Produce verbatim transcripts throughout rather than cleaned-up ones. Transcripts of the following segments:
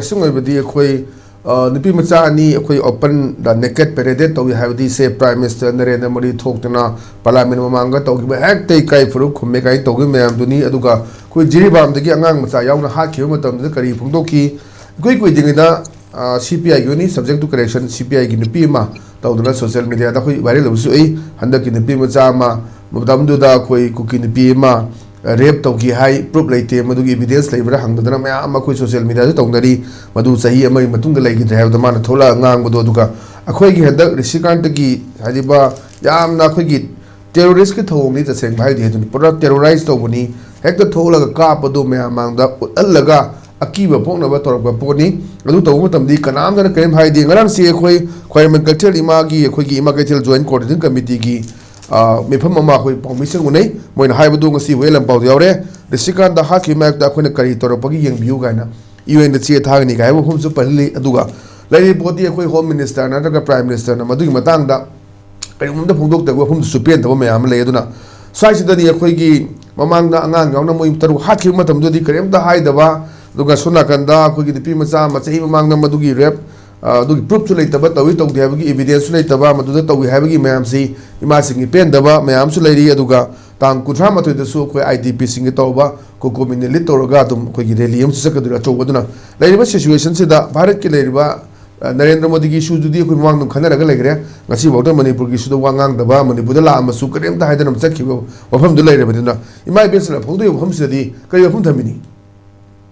Interesting ꯑꯣꯏꯕꯗꯤ ꯑꯩꯈꯣꯏ, ꯑ, ꯅꯨꯄꯤ ꯃꯆꯥ ꯑꯅꯤ ꯑꯩꯈꯣꯏ ꯑꯣꯄꯟꯗ ꯅꯦꯀꯦꯠ ꯄꯦꯔꯦꯗꯦꯠ ꯇꯧꯏ ꯍꯥꯏꯕꯗꯤ, ꯁꯦ, ꯄ꯭ꯔꯥꯏꯝ ꯃꯤꯅꯤꯁꯇꯔ ꯅꯔꯦꯟꯗ꯭ꯔ ꯃꯣꯗꯤ ꯊꯣꯛꯇꯅ ꯄꯥꯔꯂꯥꯃꯦꯟ ꯃꯃꯥꯡꯗ ꯇꯧꯈꯤꯕ ꯍꯦꯛꯇ ꯏꯀꯥꯏ ꯐꯨꯔꯨꯞ ꯈꯨꯝꯃꯦ ꯀꯥꯏꯅ ꯇꯧꯈꯤꯕ ꯃꯌꯥꯝꯗꯨꯅꯤ꯫ ꯑꯗꯨꯒ ꯑꯩꯈꯣꯏ ꯖꯤꯔꯤꯕꯥꯝꯗꯒꯤ ꯑꯉꯥꯡ ꯃꯆꯥ ꯌꯥꯎꯅ ꯍꯥꯠꯈꯤꯕ ꯃꯇꯝꯗꯨꯗ ꯀꯔꯤ ꯐꯣꯡꯗꯣꯛꯈꯤ? ꯏꯀꯨꯏ ꯀꯨꯏꯗ꯭ꯔꯤꯉꯩꯗ, ꯑ, ꯁꯤ ꯄꯤ ꯑꯥꯏꯒꯤ ꯑꯣꯏꯅꯤ, subject to correction, ꯁꯤ ꯄꯤ ꯑꯥꯏꯒꯤ ꯅꯨꯄꯤ ꯑꯃ ꯇꯧꯗꯅ ꯁꯣꯁꯤꯌꯦꯜ ꯃꯦꯗꯤꯌꯥꯗ ꯑꯩꯈꯣꯏ ꯚꯥꯏꯔꯦꯜ ꯑꯣꯏꯕꯁꯨ ꯎꯏ꯫ ꯍꯟꯗꯛꯀꯤ ꯅꯨꯄꯤ ꯃꯆꯥ ꯑꯃ ꯃꯇꯝꯗꯨꯗ ꯑꯩꯈꯣꯏ ꯀꯨꯀꯤ ꯅꯨꯄꯤ ꯑꯃ ꯔꯦꯞ ꯇꯧꯈꯤ ꯍꯥꯏ, ꯄ꯭ꯔꯨꯞ ꯂꯩꯇꯦ, ꯃꯗꯨꯒꯤ ꯏꯕꯤꯗꯦꯟꯁ ꯂꯩꯕ꯭ꯔꯥ ꯍꯪꯗꯗꯅ ꯃꯌꯥꯝ ꯑꯃ ꯑꯩꯈꯣꯏ ꯁꯣꯁꯤꯌꯦꯜ ꯃꯦꯗꯤꯌꯥꯗ ꯇꯧꯅꯔꯤ꯫ ꯃꯗꯨ ꯆꯍꯤ ꯑꯃꯒꯤ ꯃꯇꯨꯡꯗ ꯂꯩꯈꯤꯗ꯭ꯔꯦ ꯍꯥꯏꯕꯗꯣ ꯃꯥꯅ ꯊꯣꯛꯂꯛꯑ ꯉꯥꯡꯕꯗꯣ꯫ ꯑꯗꯨꯒ ꯑꯩꯈꯣꯏꯒꯤ ꯍꯟꯗꯛ ꯔꯤꯁꯤꯀꯥꯟꯇꯒꯤ ꯍꯥꯏꯔꯤꯕ ꯌꯥꯝꯅ ꯑꯩꯈꯣꯏꯒꯤ ꯇꯦꯔꯣꯔꯤꯁꯀꯤ ꯊꯧꯑꯣꯡꯅꯤ, ꯇꯁꯦꯡꯕ ꯍꯥꯏꯔꯗꯤ ꯑꯗꯨꯅꯤ, ꯄꯨꯔꯥ ꯇꯦꯔꯣꯔꯥꯏꯁ ꯇꯧꯕꯅꯤ꯫ ꯍꯦꯛꯇ ꯊꯣꯛꯂꯒ ꯀꯥꯞꯄꯗꯣ ꯃꯌꯥꯝ ꯃꯥꯡꯗ ꯎꯠꯍꯜꯂꯒ ꯑꯀꯤꯕ ꯄꯣꯛꯅꯕ ꯇꯧꯔꯛꯄ ꯄꯣꯠꯅꯤ꯫ ꯑꯗꯨ ꯇꯧꯕ ꯃꯇꯝꯗꯤ ꯀꯅꯥꯝꯇꯅ ꯀꯔꯤꯝ ꯍꯥꯏꯗꯦ꯫ ꯉꯔꯥꯡꯁꯤ ꯑꯩꯈꯣꯏ ꯈ꯭ꯋꯥꯏꯔꯝꯕꯟ ꯀꯩꯊꯦꯜ ꯏꯃꯥꯒꯤ, ꯑꯩꯈꯣꯏꯒꯤ ꯏꯃꯥ ꯀꯩꯊꯦꯜ ꯖꯣꯏꯟ ꯀꯣꯑꯣꯔꯗꯤꯅꯦꯇꯤꯡ ꯀꯃꯤꯇꯤꯒꯤ, ꯑ, ꯃꯤꯐꯝ ꯑꯃ ꯑꯩꯈꯣꯏ ꯄꯥꯎꯃꯤꯁꯤꯡ ꯎꯅꯩ꯫ ꯃꯣꯏꯅ ꯍꯥꯏꯕꯗꯨ ꯉꯁꯤ ꯋꯦ ꯂꯝꯄꯥꯎꯗ ꯌꯥꯎꯔꯦ꯫ ꯔꯤꯁꯤꯀꯥꯟꯇ ꯍꯥꯠꯈꯤꯕ ꯃꯥꯌꯣꯛꯇ ꯑꯩꯈꯣꯏꯅ ꯀꯔꯤ ꯇꯧꯔꯛꯄꯒꯦ ꯌꯦꯡꯕꯤꯌꯨ ꯀꯥꯏꯅ ꯌꯨ ꯑꯦꯟꯗ ꯆꯦ ꯊꯥꯒꯅꯤ ꯀꯥꯏ ꯍꯥꯏꯕ ꯋꯥꯐꯝꯁꯨ ꯄꯜꯂꯤ꯫ ꯑꯗꯨꯒ ꯂꯩꯔꯤꯕ ꯄꯣꯠꯇꯤ ꯑꯩꯈꯣꯏ ꯍꯣꯝ ꯃꯤꯅꯤꯁꯇꯔ ꯅꯠꯇ꯭ꯔꯒ ꯄ꯭ꯔꯥꯏꯝ ꯃꯤꯅꯤꯁꯇꯔꯅ ꯃꯗꯨꯒꯤ ꯃꯇꯥꯡꯗ ꯀꯔꯤꯒꯨꯝꯕ ꯑꯃꯇ ꯐꯣꯡꯗꯣꯛꯇꯕ ꯋꯥꯐꯝꯗꯨꯁꯨ ꯄꯦꯟꯗꯕ ꯃꯌꯥꯝ ꯑꯃ ꯂꯩ꯫ ꯑꯗꯨꯅ ꯁ꯭ꯋꯥꯏꯁꯤꯗꯗꯤ ꯑꯩꯈꯣꯏꯒꯤ ꯃꯃꯥꯡꯗ ꯑꯉꯥꯡ ꯌꯥꯎꯅ ꯃꯣꯏ ꯇꯔꯨꯛ ꯍꯥꯠꯈꯤꯕ ꯃꯇꯝꯗꯨꯗꯤ ꯀꯔꯤꯝꯇ ꯍꯥꯏꯗꯕ, ꯑꯗꯨꯒ ꯁꯣꯝ ꯅꯥꯀꯟꯗ ꯑꯩꯈꯣꯏꯒꯤ ꯅꯨꯄꯤ ꯃꯆꯥ ꯑꯃ ꯆꯍꯤ ꯃꯃꯥꯡꯗ ꯃꯗꯨꯒꯤ ꯔꯦꯞ, ꯑ, ꯑꯗꯨꯒꯤ ꯄ꯭ꯔꯨꯐꯁꯨ ꯂꯩꯇꯕ, ꯇꯧꯏ ꯇꯧꯗꯦ ꯍꯥꯏꯕꯒꯤ ꯏꯕꯤꯗꯦꯟꯁꯁꯨ ꯂꯩꯇꯕ, ꯃꯗꯨꯗ ꯇꯧꯏ ꯍꯥꯏꯕꯒꯤ ꯃꯌꯥꯝꯁꯤ ꯏꯃꯥꯁꯤꯡꯒꯤ ꯄꯦꯟꯗꯕ ꯃꯌꯥꯝꯁꯨ ꯂꯩꯔꯤ꯫ ꯑꯗꯨꯒ ꯇꯥꯡ ꯀꯨꯟꯊ꯭ꯔꯥ ꯃꯥꯊꯣꯏꯗꯁꯨ ꯑꯩꯈꯣꯏ ꯑꯥꯏ ꯗꯤ ꯄꯤꯁꯤꯡꯒꯤ ꯇꯧꯔꯕ ꯀꯣꯀꯣꯃꯤꯅ ꯂꯤꯗ ꯇꯧꯔꯒ ꯑꯗꯨꯝ ꯑꯩꯈꯣꯏꯒꯤ ꯔꯦꯂꯤ ꯑꯃꯁꯨ ꯆꯠꯀꯗꯣꯏꯅꯤ ꯑꯆꯧꯕ꯫ ꯑꯗꯨꯅ ꯂꯩꯔꯤꯕ ꯁꯤꯆꯨꯋꯦꯁꯟꯁꯤꯗ ꯚꯥꯔꯠꯀꯤ ꯂꯩꯔꯤꯕ, ꯑ, ꯅꯔꯦꯟꯗ꯭ꯔ ꯃꯣꯗꯤꯒꯤ ꯏꯁꯨꯗꯨꯗꯤ ꯑꯩꯈꯣꯏ ꯃꯃꯥꯡꯗ ꯑꯗꯨꯝ ꯈꯟꯅꯔꯒ ꯂꯩꯈ꯭ꯔꯦ꯫ ꯉꯁꯤꯐꯥꯎꯗ ꯃꯅꯤꯄꯨꯔꯒꯤ ꯏꯁꯨꯗ ꯋꯥ ꯉꯥꯡꯗꯕ, ꯃꯅꯤꯄꯨꯔꯗ ꯂꯥꯛꯑꯝꯃꯁꯨ ꯀꯔꯤꯝꯇ ꯍꯥꯏꯗꯅ ꯆꯠꯈꯤꯕ ꯋꯥꯐꯝꯗꯨ ꯂꯩꯔꯕꯅꯤꯅ ꯏꯃꯥ ꯏꯕꯦꯜꯁꯤꯡꯅ ꯐꯣꯡꯗꯣꯛꯏꯕ ꯋꯥꯐꯝꯁꯤꯗꯗꯤ ꯀꯔꯤ ꯋꯥꯐꯝ ꯊꯝꯕꯤꯅꯤ?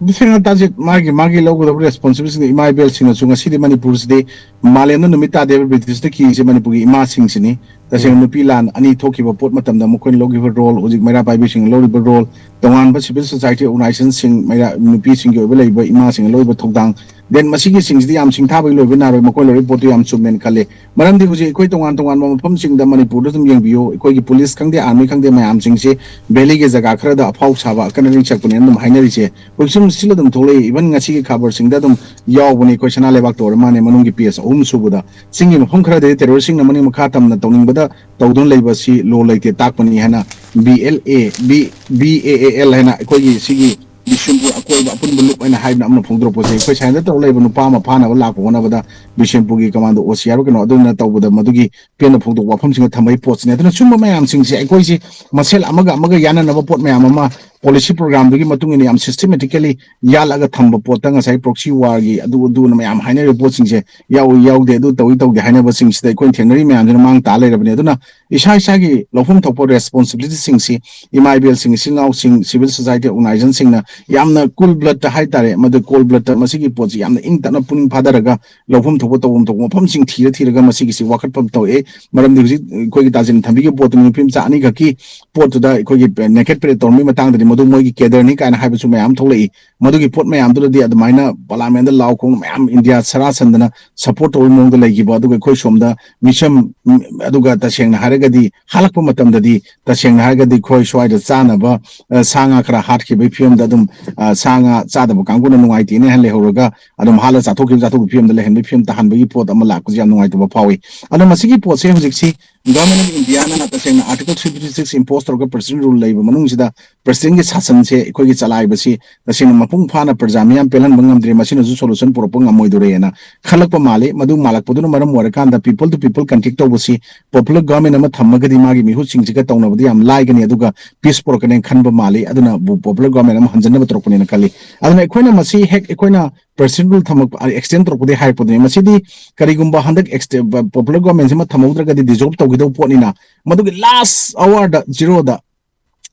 ꯇꯁꯦꯡꯅ ꯇꯥꯖꯤꯠ, ꯃꯥꯒꯤ ꯃꯥꯒꯤ ꯂꯧꯒꯗꯕ ꯔꯦꯁꯄꯣꯟꯁꯤꯕꯤꯂꯤꯇꯤꯁꯤꯡꯗꯣ ꯏꯃꯥ ꯏꯕꯦꯜꯁꯤꯡꯅꯁꯨ ꯉꯁꯤꯗꯤ ꯃꯅꯤꯄꯨꯔꯁꯤꯗꯤ ꯃꯥꯂꯦꯝꯗ ꯅꯨꯃꯤꯠ ꯇꯥꯗꯦ ꯍꯥꯏꯕ ꯕ꯭ꯔꯤꯇꯤꯁꯇ ꯀꯤꯔꯤꯁꯦ ꯃꯅꯤꯄꯨꯔꯒꯤ ꯏꯃꯥꯁꯤꯡꯁꯤꯅꯤ꯫ ꯇꯁꯦꯡꯅ ꯅꯨꯄꯤ ꯂꯥꯟ ꯑꯅꯤ ꯊꯣꯛꯈꯤꯕ ꯄꯣꯠ ꯃꯇꯝꯗ ꯃꯈꯣꯏꯅ ꯂꯧꯈꯤꯕ ꯔꯣꯜ, ꯍꯧꯖꯤꯛ ꯃꯩꯔꯥ ꯄꯥꯏꯕꯤꯁꯤꯡꯅ ꯂꯧꯔꯤꯕ ꯔꯣꯜ, ꯇꯣꯉꯥꯟꯕ ꯁꯤꯚꯤꯜ ꯁꯣꯁꯥꯏꯇꯤ ꯑꯣꯔꯒꯅꯥꯏꯖꯦꯁꯟꯁꯤꯡ, ꯃꯩꯔꯥ ꯅꯨꯄꯤꯁꯤꯡꯒꯤ ꯑꯣꯏꯕ ꯂꯩꯕ ꯏꯃꯥꯁꯤꯡꯅ ꯂꯧꯔꯤꯕ ꯊꯧꯗꯥꯡ, ꯗꯦꯟ ꯃꯁꯤꯒꯤꯁꯤꯡꯁꯤꯗꯤ ꯌꯥꯝ ꯁꯤꯡꯊꯥꯕꯒꯤ ꯂꯣꯏꯕ ꯅꯥꯔꯣꯏ, ꯃꯈꯣꯏ ꯂꯧꯔꯤꯕ ꯄꯣꯠꯇꯨ ꯌꯥꯝ ꯆꯨꯝꯃꯦꯅ ꯈꯜꯂꯤ꯫ ꯃꯔꯝꯗꯤ ꯍꯧꯖꯤꯛ ꯑꯩꯈꯣꯏ ꯇꯣꯉꯥꯟ ꯇꯣꯉꯥꯟꯕ ꯃꯐꯝꯁꯤꯡꯗ ꯃꯅꯤꯄꯨꯔꯗ ꯑꯗꯨꯝ ꯌꯦꯡꯕꯤꯌꯨ, ꯑꯩꯈꯣꯏꯒꯤ ꯄꯨꯂꯤꯁ ꯈꯪꯗꯦ, ꯑꯥꯔꯃꯤ ꯈꯪꯗꯦ, ꯃꯌꯥꯝꯁꯤꯡꯁꯤ ꯚꯦꯂꯤꯒꯤ ꯖꯒꯥ ꯈꯔꯗ ꯑꯐꯥꯎ ꯁꯥꯕ, ꯑꯀꯟ ꯑꯔꯤꯡ ꯆꯠꯄꯅꯦꯅ ꯑꯗꯨꯝ ꯍꯥꯏꯅꯔꯤꯁꯦ꯫ ꯍꯧꯖꯤꯛ ꯁꯨꯝ ꯁꯤꯜ ꯑꯗꯨꯝ ꯊꯣꯛꯂꯛꯏ, ꯏꯚꯟ ꯉꯁꯤꯒꯤ ꯈꯕꯔꯁꯤꯡꯗ ꯑꯗꯨꯝ ꯌꯥꯎꯕꯅꯤ꯫ ꯑꯩꯈꯣꯏ ꯁꯅꯥ ꯂꯩꯕꯥꯛꯇ ꯑꯣꯏꯔ ꯃꯥꯅꯦ, ꯃꯅꯨꯡꯒꯤ ꯄꯦꯖ ꯑꯍꯨꯝ ꯁꯨꯕꯗ ꯆꯤꯡꯒꯤ ꯃꯐꯝ ꯈꯔꯗꯗꯤ ꯇꯦꯔꯣꯔꯤꯁꯁꯤꯡꯅ ꯃꯅꯤꯡ ꯃꯈꯥ ꯇꯝꯅ ꯇꯧꯅꯤꯡꯕꯗ ꯇꯧꯗꯨꯅ ꯂꯩꯕ ꯑꯁꯤ ꯂꯣ ꯂꯩꯇꯦ ꯇꯥꯛꯄꯅꯤ ꯍꯥꯏꯅ B L A, B, B A A L ꯍꯥꯏꯅ ꯑꯩꯈꯣꯏꯒꯤ ꯁꯤꯒꯤ ꯕꯤꯁꯅꯨꯄꯨꯔ ꯑꯀꯣꯏꯕ ꯑꯄꯨꯟꯕ ꯑꯄꯨꯟꯕ ꯂꯨꯞ ꯍꯥꯏꯅ ꯍꯥꯏꯕꯅ ꯑꯃꯅ ꯐꯣꯡꯗꯣꯔꯛꯄꯁꯦ, ꯑꯩꯈꯣꯏ ꯁꯥꯏꯅꯗ ꯇꯧꯔ ꯂꯩꯕ ꯅꯨꯄꯥ ꯑꯃ ꯐꯥꯅꯕ ꯂꯥꯛꯄ ꯍꯣꯠꯅꯕꯗ ꯕꯤꯁꯦꯝꯄꯨꯔꯒꯤ ꯀꯃꯥꯟꯗꯣ ꯑꯣ ꯁꯤ ꯍꯥꯏꯕ꯭ꯔꯥ ꯀꯩꯅꯣ, ꯑꯗꯨꯅ ꯇꯧꯕꯗ ꯃꯗꯨꯒꯤ ꯄꯦꯟꯗ ꯐꯣꯡꯗꯣꯛꯄ ꯋꯥꯐꯝꯁꯤꯡꯅ ꯊꯝꯕꯒꯤ ꯄꯣꯠꯁꯤꯅꯤ꯫ ꯑꯗꯨꯅ ꯁꯨꯝꯕ ꯃꯌꯥꯝꯁꯤꯡꯁꯦ ꯑꯩꯈꯣꯏꯁꯦ ꯃꯁꯦꯜ ꯑꯃꯒ ꯑꯃꯒ ꯌꯥꯅꯅꯕ ꯄꯣꯠ ꯃꯌꯥꯝ ꯑꯃ ꯄꯣꯂꯤꯁꯤ ꯄ꯭ꯔꯣꯒ꯭ꯔꯥꯝꯗꯨꯒꯤ ꯃꯇꯨꯡ ꯏꯟꯅ ꯌꯥꯝ ꯁꯤꯁꯇꯦꯃꯦꯇꯤꯀꯦꯂꯤ ꯌꯥꯜꯂꯒ ꯊꯝꯕ ꯄꯣꯠꯇ ꯉꯁꯥꯏ ꯄ꯭ꯔꯣꯛꯁꯤ ꯋꯥꯔꯒꯤ ꯑꯗꯨ ꯑꯗꯨꯅ ꯃꯌꯥꯝ ꯍꯥꯏꯅꯔꯤꯕ ꯄꯣꯠꯁꯤꯡꯁꯦ ꯌꯥꯎꯏ ꯌꯥꯎꯗꯦ, ꯑꯗꯨ ꯇꯧꯏ ꯇꯧꯗꯦ ꯍꯥꯏꯅꯕꯁꯤꯡꯁꯤꯗ ꯑꯩꯈꯣꯏꯅ ꯊꯦꯡꯅꯔꯤ ꯃꯌꯥꯝꯁꯤꯅ ꯃꯥꯡ ꯇꯥ ꯂꯩꯔꯕꯅꯤ꯫ ꯑꯗꯨꯅ ꯏꯁꯥ ꯏꯁꯥꯒꯤ ꯂꯧꯐꯝ ꯊꯣꯛꯄ ꯔꯦꯁꯄꯣꯟꯁꯤꯕꯤꯂꯤꯇꯤꯁꯤꯡꯁꯤ ꯏꯃꯥ ꯏꯕꯦꯜꯁꯤꯡ, ꯏꯆꯤꯜ ꯏꯅꯥꯎꯁꯤꯡ, ꯁꯤꯚꯤꯜ ꯁꯣꯁꯥꯏꯇꯤ ꯑꯣꯔꯒꯅꯥꯏꯖꯦꯁꯟꯁꯤꯡꯅ ꯌꯥꯝꯅ ꯀꯨꯜ ꯕ꯭ꯂꯠꯇ ꯍꯥꯏꯇꯥꯔꯦ, ꯃꯗꯨ ꯀꯣꯜ ꯕ꯭ꯂꯠꯇ ꯃꯁꯤꯒꯤ ꯄꯣꯠꯁꯤ ꯌꯥꯝꯅ ꯏꯪ ꯇꯞꯅ ꯄꯨꯛꯅꯤꯡ ꯐꯥꯗꯔꯒ ꯂꯧꯐꯝ ꯊꯣꯛꯄ ꯇꯧꯐꯝ ꯊꯣꯛꯄ ꯃꯐꯝꯁꯤꯡ ꯊꯤꯔ ꯊꯤꯔꯒ ꯃꯁꯤꯒꯤꯁꯤ ꯋꯥꯀꯠꯐꯝ ꯇꯧꯔꯛꯑꯦ꯫ ꯃꯔꯝꯗꯤ ꯍꯧꯖꯤꯛ ꯑꯩꯈꯣꯏꯒꯤ ꯇꯥꯖꯤꯟ ꯊꯝꯕꯤꯒꯤ ꯄꯣꯠꯇꯨ ꯅꯨꯄꯤ ꯃꯆꯥ ꯑꯅꯤꯈꯛꯀꯤ ꯄꯣꯠꯇꯨꯗ ꯑꯩꯈꯣꯏꯒꯤ ꯅꯦꯀꯦꯠ ꯄꯦꯔꯦꯠ ꯇꯧꯔꯝꯕꯒꯤ ꯃꯇꯥꯡꯗꯗꯤ ꯃꯗꯨ ꯃꯣꯏꯒꯤ ꯀꯦꯗꯔꯅꯤ ꯀꯥꯏꯅ ꯍꯥꯏꯕꯁꯨ ꯃꯌꯥꯝ ꯊꯣꯛꯂꯛꯏ꯫ ꯃꯗꯨꯒꯤ ꯄꯣꯠ ꯃꯌꯥꯝꯗꯨꯗꯗꯤ ꯑꯗꯨꯃꯥꯏꯅ ꯄꯥꯔꯂꯥꯃꯦꯟꯗ ꯂꯥꯎ ꯈꯣꯡ ꯃꯌꯥꯝ ꯏꯟꯗꯤꯌꯥ ꯁꯔꯥ ꯁꯟꯗꯅ ꯁꯄꯣꯔꯠ ꯇꯧꯕꯒꯤ ꯃꯑꯣꯡꯗ ꯂꯩꯈꯤꯕ, ꯑꯗꯨꯒ ꯑꯩꯈꯣꯏ ꯁꯣꯝꯗ ꯃꯤꯁꯝ, ꯎꯝ, ꯑꯗꯨꯒ ꯇꯁꯦꯡꯅ ꯍꯥꯏꯔꯒꯗꯤ ꯍꯥꯠꯂꯛꯄ ꯃꯇꯝꯗꯗꯤ ꯇꯁꯦꯡꯅ ꯍꯥꯏꯔꯒꯗꯤ ꯑꯩꯈꯣꯏ ꯁ꯭ꯋꯥꯏꯗ ꯆꯥꯅꯕ, ꯑ, ꯁꯥ ꯉꯥ ꯈꯔ ꯍꯥꯠꯈꯤꯕꯒꯤ ꯐꯤꯕꯝꯗ ꯑꯗꯨꯝ, ꯑ, ꯁꯥ ꯉꯥ ꯆꯥꯗꯕ ꯀꯥꯡꯕꯨꯅ ꯅꯨꯡꯉꯥꯏꯇꯦꯅ ꯍꯥꯏꯅ ꯂꯩꯍꯧꯔꯒ ꯑꯗꯨꯝ ꯍꯥꯠꯂ ꯆꯥꯊꯣꯛꯈꯤꯕ, ꯆꯥꯊꯣꯛꯄꯒꯤ ꯐꯤꯕꯝꯗ ꯂꯩꯍꯟꯕꯒꯤ ꯐꯤꯕꯝ ꯇꯥꯍꯟꯕꯒꯤ ꯄꯣꯠ ꯑꯃ ꯂꯥꯛꯄꯁꯦ ꯌꯥꯝ ꯅꯨꯡꯉꯥꯏꯇꯕ ꯐꯥꯎꯏ꯫ ꯑꯗꯣ ꯃꯁꯤꯒꯤ ꯄꯣꯠꯁꯦ ꯍꯧꯖꯤꯛꯁꯤ Government of India ꯅ ꯇꯁꯦꯡꯅ Article three fifty six impose ꯇꯧꯔꯒ President Rule ꯂꯩꯕ ꯃꯅꯨꯡꯁꯤꯗ President ꯀꯤ ꯁꯥꯁꯟꯁꯦ ꯑꯩꯈꯣꯏꯒꯤ ꯆꯂꯥꯏꯕꯁꯤ ꯇꯁꯦꯡꯅ ꯃꯄꯨꯡ ꯐꯥꯅ ꯄ꯭ꯔꯖꯥ ꯃꯤꯌꯥꯝ ꯄꯦꯜꯍꯟꯕ ꯉꯝꯗ꯭ꯔꯦ, ꯃꯁꯤꯅꯁꯨ solution ꯄꯨꯔꯛꯄ ꯉꯝꯃꯣꯏꯗꯣꯔꯦꯅ ꯈꯜꯂꯛꯄ ꯃꯥꯜꯂꯤ꯫ ꯃꯗꯨ ꯃꯥꯜꯂꯛꯄꯗꯨꯅ ꯃꯔꯝ ꯑꯣꯏꯔꯀꯥꯟꯗ people to people contact ꯇꯧꯕꯁꯤ popular government ꯑꯃ ꯊꯝꯃꯒꯗꯤ ꯃꯥꯒꯤ ꯃꯤꯍꯨꯠꯁꯤꯡꯁꯤꯒ ꯇꯧꯅꯕꯗꯤ ꯌꯥꯝ ꯂꯥꯏꯒꯅꯤ, ꯑꯗꯨꯒ peace ꯄꯨꯔꯛꯀꯅꯦꯅ ꯈꯟꯕ ꯃꯥꯜꯂꯤ꯫ ꯑꯗꯨꯅ ꯕꯨ-, popular government ꯑꯃ ꯍꯟꯖꯟꯅꯕ ꯇꯧꯔꯛꯄꯅꯦꯅ ꯈꯜꯂꯤ꯫ ꯑꯗꯨꯅ ꯑꯩꯈꯣꯏꯅ ꯃꯁꯤ ꯍꯦꯛ ꯑꯩꯈꯣꯏꯅ President Rule ꯊꯝꯃꯛꯄ, extend ꯇꯧꯔꯛꯄꯗꯒꯤ ꯍꯥꯏꯔꯛꯄꯗꯨꯅꯤ꯫ ꯃꯁꯤꯗꯤ ꯀꯔꯤꯒꯨꯝꯕ ꯍꯟꯗꯛ exte-, popular government ꯁꯤꯃ ꯊꯝꯍꯧꯗ꯭ꯔꯒꯗꯤ dissolve ꯇꯧꯈꯤꯗꯧꯕ ꯄꯣꯠꯅꯤꯅ, ꯃꯗꯨꯒꯤ last hour ꯗ, zero ꯗ,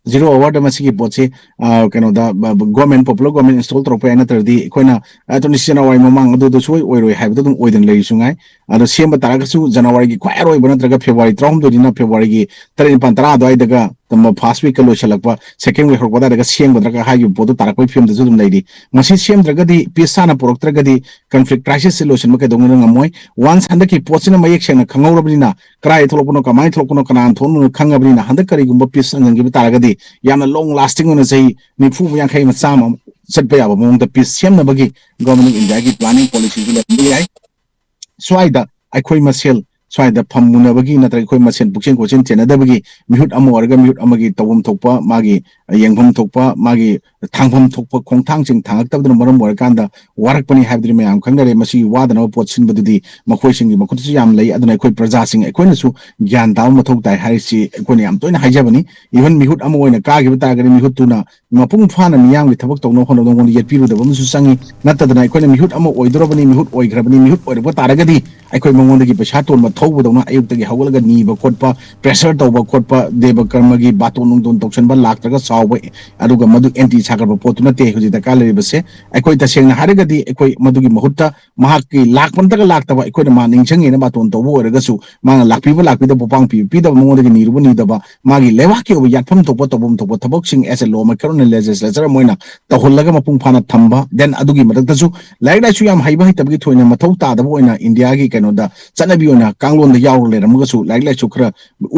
zero hour ꯗ ꯃꯁꯤꯒꯤ ꯄꯣꯠꯁꯤ, ꯑ, ꯀꯩꯅꯣꯗ, ꯕ-, ꯕ-, government, popular government install ꯇꯧꯔꯛꯄ ꯌꯥꯏ, ꯅꯠꯇ꯭ꯔꯗꯤ ꯑꯩꯈꯣꯏꯅ, ꯑ, twenty January ꯃꯃꯥꯡ ꯑꯗꯨꯗ ꯁꯣꯏ ꯑꯣꯏꯔꯣꯏ ꯍꯥꯏꯕꯗꯨ ꯑꯗꯨꯝ ꯑꯣꯏꯗꯅ ꯂꯩꯔꯤꯁꯨ ꯉꯥꯏ꯫ ꯑꯗꯣ ꯁꯦꯝꯕ ꯇꯥꯔꯒꯁꯨ January ꯒꯤ ꯈ꯭ꯋꯥꯏ ꯑꯔꯣꯏꯕ ꯅꯠꯇ꯭ꯔꯒ February ꯇꯔꯥꯍꯨꯝꯗꯣꯏꯅꯤꯅ February ꯒꯤ ꯇꯔꯦꯠ, ꯅꯤꯄꯥꯟ, ꯇꯔꯥ ꯑꯗꯨꯋꯥꯏꯗꯒ ꯇꯝꯕ first week ꯀ ꯂꯣꯏꯁꯤꯜꯂꯛꯄ, second week ꯍꯧꯔꯛꯄ ꯑꯗꯨꯋꯥꯏꯗꯒ ꯁꯦꯝꯒꯗ꯭ꯔꯒ ꯍꯥꯏꯈꯤꯕ ꯄꯣꯠꯇꯨ ꯇꯥꯔꯛꯄꯒꯤ ꯐꯤꯕꯝꯗꯁꯨ ꯑꯗꯨꯝ ꯂꯩꯔꯤ꯫ ꯃꯁꯤ ꯁꯦꯝꯗ꯭ꯔꯒꯗꯤ, peace ꯁꯥꯅ ꯄꯨꯔꯛꯇ꯭ꯔꯒꯗꯤ conflict crisis ꯁꯤ ꯂꯣꯏꯁꯤꯟꯕ ꯀꯩꯗꯧꯅꯨꯡꯗ ꯉꯝꯃꯣꯏ꯫ Once ꯍꯟꯗꯛꯀꯤ ꯄꯣꯠꯁꯤꯅ ꯃꯌꯦꯛ ꯁꯦꯡꯅ ꯈꯪꯍꯧꯔꯕꯅꯤꯅ, ꯀꯗꯥꯏ ꯊꯣꯛꯂꯛꯄꯅꯣ, ꯀꯃꯥꯏꯅ ꯊꯣꯛꯂꯛꯄꯅꯣ, ꯀꯅꯥꯅ ꯊꯣꯛꯂꯛꯄꯅꯣ ꯈꯪꯉꯕꯅꯤꯅ, ꯍꯟꯗꯛ ꯀꯔꯤꯒꯨꯝꯕ peace ꯍꯟꯖꯤꯟꯈꯤꯕ ꯇꯥꯔꯒꯗꯤ ꯌꯥꯝꯅ long lasting ꯑꯣꯏꯅ ꯆꯍꯤ ꯅꯤꯐꯨ ꯌꯥꯡꯈꯩ ꯑꯃ, ꯆꯥꯝꯃ ꯑꯃ ꯆꯠꯄ ꯌꯥꯕ ꯃꯑꯣꯡꯗ peace ꯁꯦꯝꯅꯕꯒꯤ Government of India ꯒꯤ planning policy ꯁꯨ ꯂꯩꯔꯝꯕ ꯌꯥꯏ꯫ ꯁ꯭ꯋꯥꯏꯗ ꯑꯩꯈꯣꯏ ꯃꯁꯦꯜ ꯁ꯭ꯋꯥꯏꯗ ꯐꯝꯃꯨꯅꯕꯒꯤ ꯅꯠꯇ꯭ꯔꯒ ꯑꯩꯈꯣꯏ ꯃꯁꯦꯟ ꯄꯨꯛꯆꯦꯟ ꯀꯣꯏꯆꯦꯟ ꯆꯦꯟꯅꯗꯕꯒꯤ ꯃꯤꯍꯨꯠ ꯑꯃ ꯑꯣꯏꯔꯒ ꯃꯤꯍꯨꯠ ꯑꯃꯒꯤ ꯇꯧꯐꯝ ꯊꯣꯛꯄ, ꯃꯥꯒꯤ ꯌꯦꯡꯐꯝ ꯊꯣꯛꯄ, ꯃꯥꯒꯤ ꯊꯥꯡꯐꯝ ꯊꯣꯛꯄ ꯈꯣꯡꯊꯥꯡꯁꯤꯡ ꯊꯥꯡꯉꯛꯇꯕꯗꯨꯅ ꯃꯔꯝ ꯑꯣꯏꯔꯀꯥꯟꯗ ꯋꯥꯔꯛꯄꯅꯤ ꯍꯥꯏꯕꯗꯨꯗꯤ ꯃꯌꯥꯝ ꯈꯪꯅꯔꯦ꯫ ꯃꯁꯤꯒꯤ ꯋꯥꯗꯅꯕ ꯄꯣꯠ ꯁꯤꯟꯕꯗꯨꯗꯤ ꯃꯈꯣꯏꯁꯤꯡꯒꯤ ꯃꯈꯨꯠꯇꯁꯨ ꯌꯥꯝ ꯂꯩ꯫ ꯑꯗꯨꯅ ꯑꯩꯈꯣꯏ ꯄ꯭ꯔꯖꯥꯁꯤꯡ ꯑꯩꯈꯣꯏꯅꯁꯨ ꯒ꯭ꯌꯥꯟ ꯇꯥꯕ ꯃꯊꯧ ꯇꯥꯏ ꯍꯥꯏꯔꯤꯁꯤ ꯑꯩꯈꯣꯏꯅ ꯌꯥꯝ ꯇꯣꯏꯅ ꯍꯥꯏꯖꯕꯅꯤ꯫ ꯏꯚꯟ ꯃꯤꯍꯨꯠ ꯑꯃ ꯑꯣꯏꯅ ꯀꯥꯈꯤꯕ ꯇꯥꯔꯒꯗꯤ ꯃꯤꯍꯨꯠꯇꯨꯅ ꯃꯄꯨꯡ ꯐꯥꯅ ꯃꯤꯌꯥꯝꯒꯤ ꯊꯕꯛ ꯇꯧꯅꯕ ꯍꯣꯠꯅꯕꯗ ꯃꯉꯣꯟꯗ ꯌꯦꯠꯄꯤꯔꯨꯗꯕ ꯑꯃꯁꯨ ꯆꯪꯉꯤ꯫ ꯅꯠꯇꯗꯅ ꯑꯩꯈꯣꯏꯅ ꯃꯤꯍꯨꯠ ꯑꯃ ꯑꯣꯏꯗꯧꯔꯕꯅꯤ, ꯃꯤꯍꯨꯠ ꯑꯣꯏꯈ꯭ꯔꯕꯅꯤ, ꯃꯤꯍꯨꯠ ꯑꯣꯏꯔꯛꯄ ꯇꯥꯔꯒꯗꯤ ꯑꯩꯈꯣꯏ ꯃꯉꯣꯟꯗꯒꯤ ꯄꯩꯁꯥ ꯇꯣꯟꯕ ꯊꯧꯕꯗꯧꯅ ꯑꯌꯨꯛꯇꯒꯤ ꯍꯧꯒꯠꯂꯒ ꯅꯤꯕ ꯈꯣꯠꯄ, ꯄ꯭ꯔꯦꯁꯔ ꯇꯧꯕ ꯈꯣꯠꯄ, ꯗꯦꯕ ꯀꯔꯃꯒꯤ ꯕꯥꯇꯣꯟ ꯅꯨꯡꯗꯣꯟ ꯇꯧꯁꯟꯕ ꯂꯥꯛꯇ꯭ꯔꯒ ꯁꯥꯎꯕ, ꯑꯗꯨꯒ ꯃꯗꯨ ꯑꯦꯟꯇꯤ ꯁꯥꯒꯠꯄ ꯄꯣꯠꯇꯨ ꯅꯠꯇꯦ ꯍꯧꯖꯤꯛ ꯗꯔꯀꯥꯔ ꯂꯩꯔꯤꯕꯁꯦ꯫ ꯑꯩꯈꯣꯏ ꯇꯁꯦꯡꯅ ꯍꯥꯏꯔꯒꯗꯤ ꯑꯩꯈꯣꯏ ꯃꯗꯨꯒꯤ ꯃꯍꯨꯠꯇ ꯃꯍꯥꯛꯀꯤ ꯂꯥꯛꯄ ꯅꯠꯇ꯭ꯔꯒ ꯂꯥꯛꯇꯕ, ꯑꯩꯈꯣꯏꯅ ꯃꯥ ꯅꯤꯡꯁꯤꯡꯉꯦꯅ ꯕꯥꯇꯣꯟ ꯇꯧꯕ ꯑꯣꯏꯔꯒꯁꯨ, ꯃꯥꯅ ꯂꯥꯛꯄꯤꯕ ꯂꯥꯛꯄꯤꯗꯕ, ꯄꯥꯡ ꯄꯤꯕ ꯄꯤꯗꯕ, ꯃꯉꯣꯟꯗꯒꯤ ꯅꯤꯔꯨꯕ ꯅꯤꯗꯕ, ꯃꯥꯒꯤ ꯂꯩꯕꯥꯛꯀꯤ ꯑꯣꯏꯕ ꯌꯥꯠꯐꯝ ꯊꯣꯛꯄ ꯇꯧꯐꯝ ꯊꯣꯛꯄ ꯊꯕꯛꯁꯤꯡ as a law maker ꯑꯣꯏꯅ, ꯂꯦꯖꯤꯁꯂꯦꯆꯔ ꯑꯃ ꯑꯣꯏꯅ ꯇꯧꯍꯜꯂꯒ ꯃꯄꯨꯡ ꯐꯥꯅ ꯊꯝꯕ, then ꯑꯗꯨꯒꯤ ꯃꯊꯛꯇꯁꯨ ꯂꯥꯏꯔꯤꯛ ꯂꯥꯏꯁꯨ ꯌꯥꯝ ꯍꯩꯕ ꯍꯩꯇꯕꯒꯤ ꯊꯣꯏꯅ ꯃꯊꯧ ꯇꯥꯗꯕ ꯑꯣꯏꯅ ꯏꯟꯗꯤꯌꯥꯒꯤ ꯀꯩꯅꯣꯗ ꯆꯠꯅꯕꯤ ꯑꯣꯏꯅ ꯀꯥꯡꯂꯣꯟꯗ ꯌꯥꯎꯔ ꯂꯩꯔꯝꯃꯒꯁꯨ ꯂꯥꯏꯔꯤꯛ ꯂꯥꯏꯁꯨ ꯈꯔ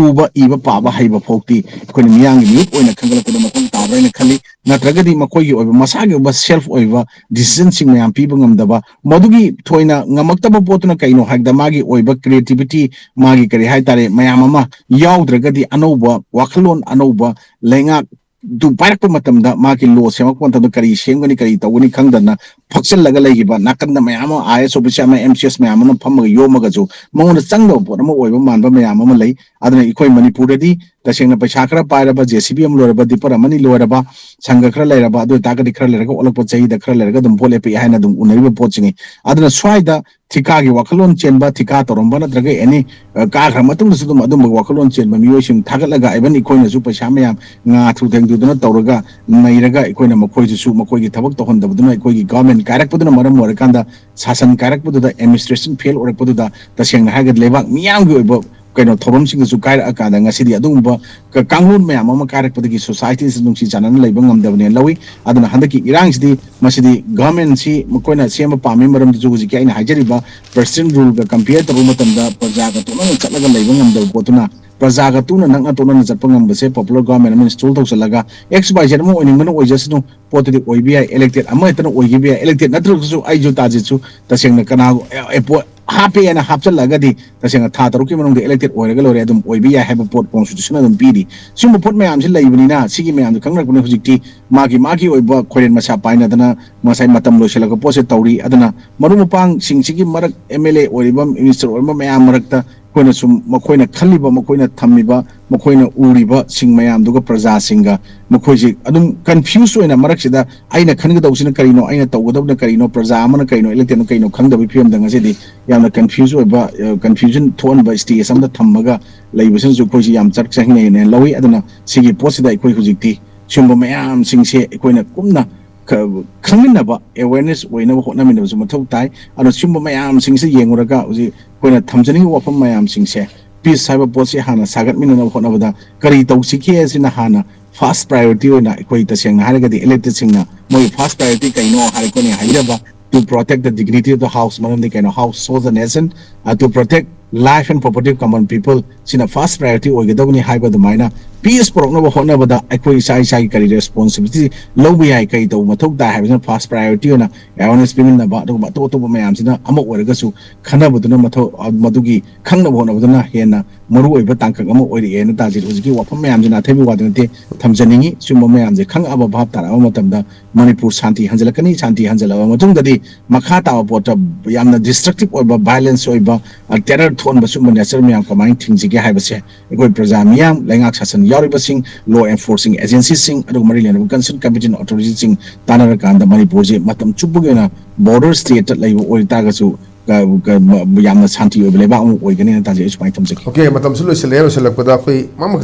ꯎꯕ ꯏꯕ ꯄꯥꯕ ꯍꯩꯕ ꯐꯥꯎꯗꯤ ꯑꯩꯈꯣꯏꯅ ꯃꯤꯌꯥꯝꯒꯤ ꯃꯤꯍꯨꯠ ꯑꯣꯏꯅ ꯈꯟꯒꯠꯂꯛꯄꯗ ꯃꯊꯧ ꯇꯥꯕ꯭ꯔꯥ ꯍꯥꯏꯅ ꯈꯜꯂꯤ꯫ ꯅꯠꯇ꯭ꯔꯒꯗꯤ ꯃꯈꯣꯏꯒꯤ ꯑꯣꯏꯕ ꯃꯁꯥꯒꯤ ꯑꯣꯏꯕ ꯁꯦꯜꯐ ꯑꯣꯏꯕ ꯗꯤꯁꯤꯖꯟꯁꯤꯡ ꯃꯌꯥꯝ ꯄꯤꯕ ꯉꯝꯗꯕ, ꯃꯗꯨꯒꯤ ꯊꯣꯏꯅ ꯉꯝꯃꯛꯇꯕ ꯄꯣꯠꯇꯨꯅ ꯀꯩꯅꯣ ꯍꯥꯏꯕꯗ ꯃꯥꯒꯤ ꯑꯣꯏꯕ ꯀ꯭ꯔꯤꯌꯦꯇꯤꯕꯤꯇꯤ, ꯃꯥꯒꯤ ꯀꯔꯤ ꯍꯥꯏꯇꯥꯔꯦ, ꯃꯌꯥꯝ ꯑꯃ ꯌꯥꯎꯗ꯭ꯔꯒꯗꯤ ꯑꯅꯧꯕ ꯋꯥꯈꯜꯂꯣꯟ, ꯑꯅꯧꯕ ꯂꯩꯉꯥꯛ ꯑꯗꯨ ꯄꯥꯏꯔꯛꯄ ꯃꯇꯝꯗ ꯃꯥꯒꯤ ꯂꯣ ꯁꯦꯝꯃꯛꯄ ꯃꯇꯝꯗ ꯀꯔꯤ ꯁꯦꯝꯒꯅꯤ ꯀꯔꯤ ꯇꯧꯒꯅꯤ ꯈꯪꯗꯅ ꯐꯛꯆꯜꯂꯒ ꯂꯩꯈꯤꯕ, ꯅꯥꯀꯟꯗ ꯃꯌꯥꯝ ꯑꯃ ꯑꯥꯏ ꯑꯦꯁ ꯑꯣꯐꯤꯁꯥꯔ ꯑꯃ ꯑꯦꯝ ꯁꯤ ꯑꯦꯁ ꯃꯌꯥꯝ ꯑꯃ ꯐꯝꯃꯒ ꯌꯣꯝꯃꯒꯁꯨ ꯃꯉꯣꯟꯗ ꯆꯪꯗꯕ ꯄꯣꯠ ꯑꯃ ꯑꯣꯏꯕ ꯃꯥꯟꯕ ꯃꯌꯥꯝ ꯑꯃ ꯂꯩ꯫ ꯑꯗꯨꯅ ꯑꯩꯈꯣꯏ ꯃꯅꯤꯄꯨꯔꯗꯗꯤ ꯇꯁꯦꯡꯅ ꯄꯩꯁꯥ ꯈꯔ ꯄꯥꯏꯔꯕ, ꯖꯦ ꯁꯤ ꯕꯤ ꯑꯃ ꯂꯣꯏꯔꯕ, ꯗꯤꯄꯔ ꯑꯃꯅꯤ ꯂꯣꯏꯔꯕ, ꯁꯪꯒ ꯈꯔ ꯂꯩꯔꯕ, ꯑꯗꯨ ꯑꯣꯏꯇꯥꯔꯒꯗꯤ ꯈꯔ ꯂꯩꯔꯒ ꯑꯣꯜꯂꯛꯄ ꯆꯍꯤꯗ ꯈꯔ ꯂꯩꯔꯒ ꯑꯗꯨꯝ ꯚꯣꯠ ꯂꯦꯞꯄꯛꯑꯦ ꯍꯥꯏꯅ ꯑꯗꯨꯝ ꯎꯅꯔꯤꯕ ꯄꯣꯠꯁꯤꯅꯤ꯫ ꯑꯗꯨꯅ ꯁ꯭ꯋꯥꯏꯗ ꯊꯤꯀꯥꯒꯤ ꯋꯥꯈꯜꯂꯣꯟ ꯆꯦꯟꯕ, ꯊꯤꯀꯥ ꯇꯧꯔꯝꯕ ꯅꯠꯇ꯭ꯔꯒ ꯑꯦꯅꯤ, ꯑ, ꯀꯥꯈ꯭ꯔ ꯃꯇꯨꯡꯗꯁꯨ ꯑꯗꯨꯝ ꯑꯗꯨꯝꯕ ꯋꯥꯈꯜꯂꯣꯟ ꯆꯦꯟꯕ ꯃꯤꯑꯣꯏꯁꯤꯡ ꯊꯥꯒꯠꯂꯒ, ꯏꯚꯟ ꯑꯩꯈꯣꯏꯅꯁꯨ ꯄꯩꯁꯥ ꯃꯌꯥꯝ ꯉꯥ ꯊꯨ ꯊꯦꯡꯗꯨꯗꯅ ꯇꯧꯔꯒ ꯅꯩꯔꯒ ꯑꯩꯈꯣꯏꯅ ꯃꯈꯣꯏꯗꯨꯁꯨ ꯃꯈꯣꯏꯒꯤ ꯊꯕꯛ ꯇꯧꯍꯟꯗꯕꯗꯨꯅ ꯑꯩꯈꯣꯏꯒꯤ ꯒꯚꯔꯟꯃꯦꯟ ꯀꯥꯏꯔꯛꯄꯗꯨꯅ ꯃꯔꯝ ꯑꯣꯏꯔꯀꯥꯟꯗ ꯁꯥꯁꯟ ꯀꯥꯏꯔꯛꯄꯗꯨꯗ, ꯑꯦꯗꯃꯤꯅꯤꯁꯇ꯭ꯔꯦꯁꯟ ꯐꯦꯜ ꯑꯣꯏꯔꯛꯄꯗꯨꯗ ꯇꯁꯦꯡꯅ ꯍꯥꯏꯔꯒꯗꯤ ꯂꯩꯕꯥꯛ ꯃꯤꯌꯥꯝꯒꯤ ꯑꯣꯏꯕ ꯀꯩꯅꯣ ꯊꯧꯔꯝꯁꯤꯡꯗꯁꯨ ꯀꯥꯏꯔꯛꯑꯀꯥꯟꯗ ꯉꯁꯤꯗꯤ ꯑꯗꯨꯒꯨꯝꯕ ꯀ-, ꯀꯥꯡꯂꯣꯟ ꯃꯌꯥꯝ ꯑꯃ ꯀꯥꯏꯔꯛꯄꯗꯒꯤ ꯁꯣꯁꯥꯏꯇꯤꯁꯤ ꯅꯨꯡꯁꯤ ꯆꯥꯟꯅꯅ ꯂꯩꯕ ꯉꯝꯗꯕꯅꯦꯅ ꯂꯧꯏ꯫ ꯑꯗꯨꯅ ꯍꯟꯗꯛꯀꯤ ꯏꯔꯥꯡꯁꯤꯗꯤ ꯃꯁꯤꯗꯤ ꯒꯚꯔꯟꯃꯦꯟꯁꯤ ꯃꯈꯣꯏꯅ ꯁꯦꯝꯕ ꯄꯥꯝꯃꯤ, ꯃꯔꯝꯗꯤꯁꯨ ꯍꯧꯖꯤꯛꯀꯤ ꯑꯩꯅ ꯍꯥꯏꯖꯔꯤꯕ ꯄ꯭ꯔꯁꯤꯗꯦꯟ ꯔꯨꯜꯒ ꯀꯝꯄꯤꯌꯔ ꯇꯧꯕ ꯃꯇꯝꯗ ꯄ꯭ꯔꯖꯥꯒ ꯇꯣꯠꯅꯅ ꯆꯠꯂꯒ ꯂꯩꯕ ꯉꯝꯗꯕ ꯄꯣꯠꯇꯨꯅ ꯄ꯭ꯔꯖꯥꯒ ꯇꯨꯅ ꯅꯛꯅ ꯇꯣꯠꯅꯅ ꯆꯠꯄ ꯉꯝꯕꯁꯦ ꯄꯣꯄꯨꯂꯔ ꯒꯚꯔꯟꯃꯦꯟ ꯑꯃ ꯏꯟꯁꯇꯣꯜ ꯇꯧꯁꯤꯜꯂꯒ ꯑꯦꯛꯁ ꯋꯥꯏ ꯖꯦꯠ ꯑꯃ ꯑꯣꯏꯅꯤꯡꯕꯅ ꯑꯣꯏꯖꯁꯅꯨ, ꯄꯣꯠꯇꯨꯗꯤ ꯑꯣꯏꯕ ꯌꯥꯏ, ꯏꯂꯦꯛꯇꯦꯠ ꯑꯃ ꯍꯦꯛꯇꯅ ꯑꯣꯏꯈꯤꯕ ꯌꯥꯏ, ꯏꯂꯦꯛꯇꯦꯠ ꯅꯠꯇ꯭ꯔꯒꯁꯨ ꯑꯩꯁꯨ ꯇꯥꯖꯤꯠꯁꯨ ꯇꯁꯦꯡꯅ ꯀꯅꯥꯒ ꯑꯦꯄꯣꯏ-, ꯍꯥꯞꯄꯦꯅ ꯍꯥꯞꯆꯤꯜꯂꯒꯗꯤ ꯇꯁꯦꯡꯅ ꯊꯥ ꯇꯔꯨꯛꯀꯤ ꯃꯅꯨꯡꯗ elected ꯑꯣꯏꯔꯒ ꯂꯣꯏꯔꯦ, ꯑꯗꯨꯝ ꯑꯣꯏꯕ ꯌꯥꯏ ꯍꯥꯏꯕ ꯄꯣꯠ constitution ꯑꯗꯨꯝ ꯄꯤꯔꯤ꯫ ꯁꯤꯒꯨꯝꯕ ꯄꯣꯠ ꯃꯌꯥꯝꯁꯤ ꯂꯩꯕꯅꯤꯅ ꯁꯤꯒꯤ ꯃꯌꯥꯝꯁꯦ ꯈꯪꯅꯔꯛꯄꯅꯤ꯫ ꯍꯧꯖꯤꯛꯇꯤ ꯃꯥꯒꯤ ꯃꯥꯒꯤ ꯑꯣꯏꯕ ꯈꯣꯏꯔꯦꯟ ꯃꯁꯥ ꯄꯥꯏꯅꯗꯅ ꯉꯁꯥꯏ ꯃꯇꯝ ꯂꯣꯏꯁꯤꯜꯂꯛꯄ ꯄꯣꯠꯁꯦ ꯇꯧꯔꯤ꯫ ꯑꯗꯨꯅ ꯃꯔꯨꯞ ꯃꯄꯥꯡꯁꯤꯡꯁꯤꯒꯤ ꯃꯔꯛ, M L A ꯑꯣꯏꯔꯤꯕ, minister ꯑꯣꯏꯔꯤꯕ ꯃꯌꯥꯝ ꯃꯔꯛꯇ ꯑꯩꯈꯣꯏꯅ ꯁꯨꯝ ꯃꯈꯣꯏꯅ ꯈꯜꯂꯤꯕ, ꯃꯈꯣꯏꯅ ꯊꯝꯃꯤꯕ, ꯃꯈꯣꯏꯅ ꯎꯔꯤꯕꯁꯤꯡ ꯃꯌꯥꯝꯗꯨꯒ ꯄ꯭ꯔꯖꯥꯁꯤꯡꯒ ꯃꯈꯣꯏꯁꯤ ꯑꯗꯨꯝ confuse ꯑꯣꯏꯅ ꯃꯔꯛꯁꯤꯗ ꯑꯩꯅ ꯈꯟꯒꯗꯧꯕꯁꯤꯅ ꯀꯔꯤꯅꯣ, ꯑꯩꯅ ꯇꯧꯒꯗꯕꯅ ꯀꯔꯤꯅꯣ, ꯄ꯭ꯔꯖꯥ ꯑꯃꯅ ꯀꯔꯤꯅꯣ, electedꯅ ꯀꯔꯤꯅꯣ ꯈꯪꯗꯕꯒꯤ ꯐꯤꯕꯝꯗ ꯉꯁꯤꯗꯤ ꯌꯥꯝꯅ confuse ꯑꯣꯏꯕ, ꯑ, confusion ꯊꯣꯛꯍꯟꯕ stage ꯑꯃꯗ ꯊꯝꯃꯒ ꯂꯩꯕꯁꯤꯅꯁꯨ ꯑꯩꯈꯣꯏꯁꯤ ꯌꯥꯝ ꯆꯔꯛ ꯆꯍꯤꯅꯩꯅ ꯂꯧꯏ꯫ ꯑꯗꯨꯅ ꯁꯤꯒꯤ ꯄꯣꯠꯁꯤꯗ ꯑꯩꯈꯣꯏ ꯍꯧꯖꯤꯛꯇꯤ ꯁꯤꯒꯨꯝꯕ ꯃꯌꯥꯝꯁꯤꯡꯁꯦ ꯑꯩꯈꯣꯏꯅ ꯀꯨꯞꯅ ꯈ-, ꯈꯪꯃꯤꯟꯅꯕ, awareness ꯑꯣꯏꯅꯕ ꯍꯣꯠꯅꯃꯤꯟꯅꯕꯁꯨ ꯃꯊꯧ ꯇꯥꯏ꯫ ꯑꯗꯨꯅ ꯁꯤꯒꯨꯝꯕ ꯃꯌꯥꯝꯁꯤꯡꯁꯦ ꯌꯦꯡꯉꯨꯔꯒ ꯍꯧꯖꯤꯛ ꯑꯩꯈꯣꯏꯅ ꯊꯝꯖꯅꯤꯡꯉꯤꯕ ꯋꯥꯐꯝ ꯃꯌꯥꯝꯁꯤꯡꯁꯦ, peace ꯍꯥꯏꯕ ꯄꯣꯠꯁꯤ ꯍꯥꯟꯅ ꯁꯥꯒꯠꯃꯤꯟꯅꯅꯕ ꯍꯣꯠꯅꯕꯗ ꯀꯔꯤ ꯇꯧꯁꯤꯒꯦ ꯍꯥꯏꯁꯤꯅ ꯍꯥꯟꯅ first priority ꯑꯣꯏꯅ ꯑꯩꯈꯣꯏ ꯇꯁꯦꯡꯅ ꯍꯥꯏꯔꯒꯗꯤ electedꯁꯤꯡꯅ ꯃꯣꯏ first priority ꯀꯩꯅꯣ ꯍꯥꯏꯔꯛꯄꯅꯦ ꯍꯥꯏꯖꯕ, to protect the dignity of the house꯫ ꯃꯔꯝꯗꯤ ꯀꯩꯅꯣ, house serves the nation, uh, to protect life and property of common people, ꯁꯤꯅ first priority ꯑꯣꯏꯒꯗꯕꯅꯤ ꯍꯥꯏꯕ ꯑꯗꯨꯃꯥꯏꯅ peace ꯄꯨꯔꯛꯅꯕ ꯍꯣꯠꯅꯕꯗ ꯑꯩꯈꯣꯏ ꯏꯁꯥ ꯏꯁꯥꯒꯤ ꯀꯔꯤ responsibility ꯂꯧꯕ ꯌꯥꯏ, ꯀꯔꯤ ꯇꯧꯕ ꯃꯊꯧ ꯇꯥꯏ ꯍꯥꯏꯕꯁꯤꯅ first priority ꯑꯣꯏꯅ awareness ꯄꯤꯃꯤꯟꯅꯕ, ꯑꯗꯨꯒꯨꯝꯕ ꯑꯇꯣꯞ ꯑꯇꯣꯞꯄ ꯃꯌꯥꯝꯁꯤꯅ ꯑꯃ ꯑꯣꯏꯔꯒꯁꯨ ꯈꯟꯅꯕꯗꯨꯅ ꯃꯊꯧ, ꯃꯗꯨꯒꯤ ꯈꯪꯅꯕ ꯍꯣꯠꯅꯕꯗꯨꯅ ꯍꯦꯟꯅ ꯃꯔꯨ ꯑꯣꯏꯕ ꯇꯥꯡꯀꯛ ꯑꯃ ꯑꯣꯏꯔꯛꯑꯦꯅ ꯇꯥꯖꯩ꯫ ꯍꯧꯖꯤꯛꯀꯤ ꯋꯥꯐꯝ ꯃꯌꯥꯝꯁꯤꯅ ꯑꯊꯩꯕ ꯋꯥꯗꯨ ꯅꯠꯇꯦ, ꯊꯝꯖꯅꯤꯡꯉꯤ꯫ ꯁꯤꯒꯨꯝꯕ ꯃꯌꯥꯝꯁꯦ ꯈꯪꯉꯛꯑꯕ, ꯚꯥꯞ ꯇꯥꯔꯛꯑꯕ ꯃꯇꯝꯗ ꯃꯅꯤꯄꯨꯔ ꯁꯥꯟꯇꯤ ꯍꯟꯖꯤꯜꯂꯛꯀꯅꯤ꯫ ꯁꯥꯟꯇꯤ ꯍꯟꯖꯤꯜꯂꯛꯑꯕ ꯃꯇꯨꯡꯗꯗꯤ ꯃꯈꯥ ꯇꯥꯕ ꯄꯣꯠꯇ ꯌꯥꯝꯅ destructive ꯑꯣꯏꯕ, violence ꯑꯣꯏꯕ, ꯑ, terror ꯊꯣꯛꯍꯟꯕ ꯁꯤꯒꯨꯝꯕ nature ꯃꯌꯥꯝ ꯀꯃꯥꯏꯅ ꯊꯤꯡꯁꯤꯒꯦ ꯍꯥꯏꯕꯁꯦ ꯑꯩꯈꯣꯏ ꯄ꯭ꯔꯖꯥ ꯃꯤꯌꯥꯝ, ꯂꯩꯉꯥꯛ ꯁꯥꯁꯟ ꯌꯥꯎꯔꯤꯕꯁꯤꯡ, law enforcing agencyꯁꯤꯡ, ꯑꯗꯨꯒ ꯃꯔꯤ ꯂꯩꯅꯕ concerned competent authorityꯁꯤꯡ ꯇꯥꯟꯅꯔꯀꯥꯟꯗ ꯃꯅꯤꯄꯨꯔꯁꯦ ꯃꯇꯝ ꯆꯨꯞꯄꯒꯤ ꯑꯣꯏꯅ border stateꯇ ꯂꯩꯕ ꯑꯣꯏꯇꯥꯔꯒꯁꯨ ꯀ-, ꯀ-, ꯃ-, ꯌꯥꯝꯅ ꯁꯥꯟꯇꯤ ꯑꯣꯏꯕ ꯂꯩꯕꯥꯛ ꯑꯃ ꯑꯣꯏꯒꯅꯤꯅ ꯇꯥꯖꯩ꯫ ꯑꯩ ꯁꯨꯃꯥꯏꯅ ꯊꯝꯖꯒꯦ꯫ Okay, ꯃꯇꯝꯁꯨ ꯂꯣꯏꯁꯤꯜꯂꯛꯑꯦ꯫ ꯂꯣꯏꯁꯤꯜꯂꯛꯄꯗ ꯑꯩꯈꯣꯏ ꯃꯃ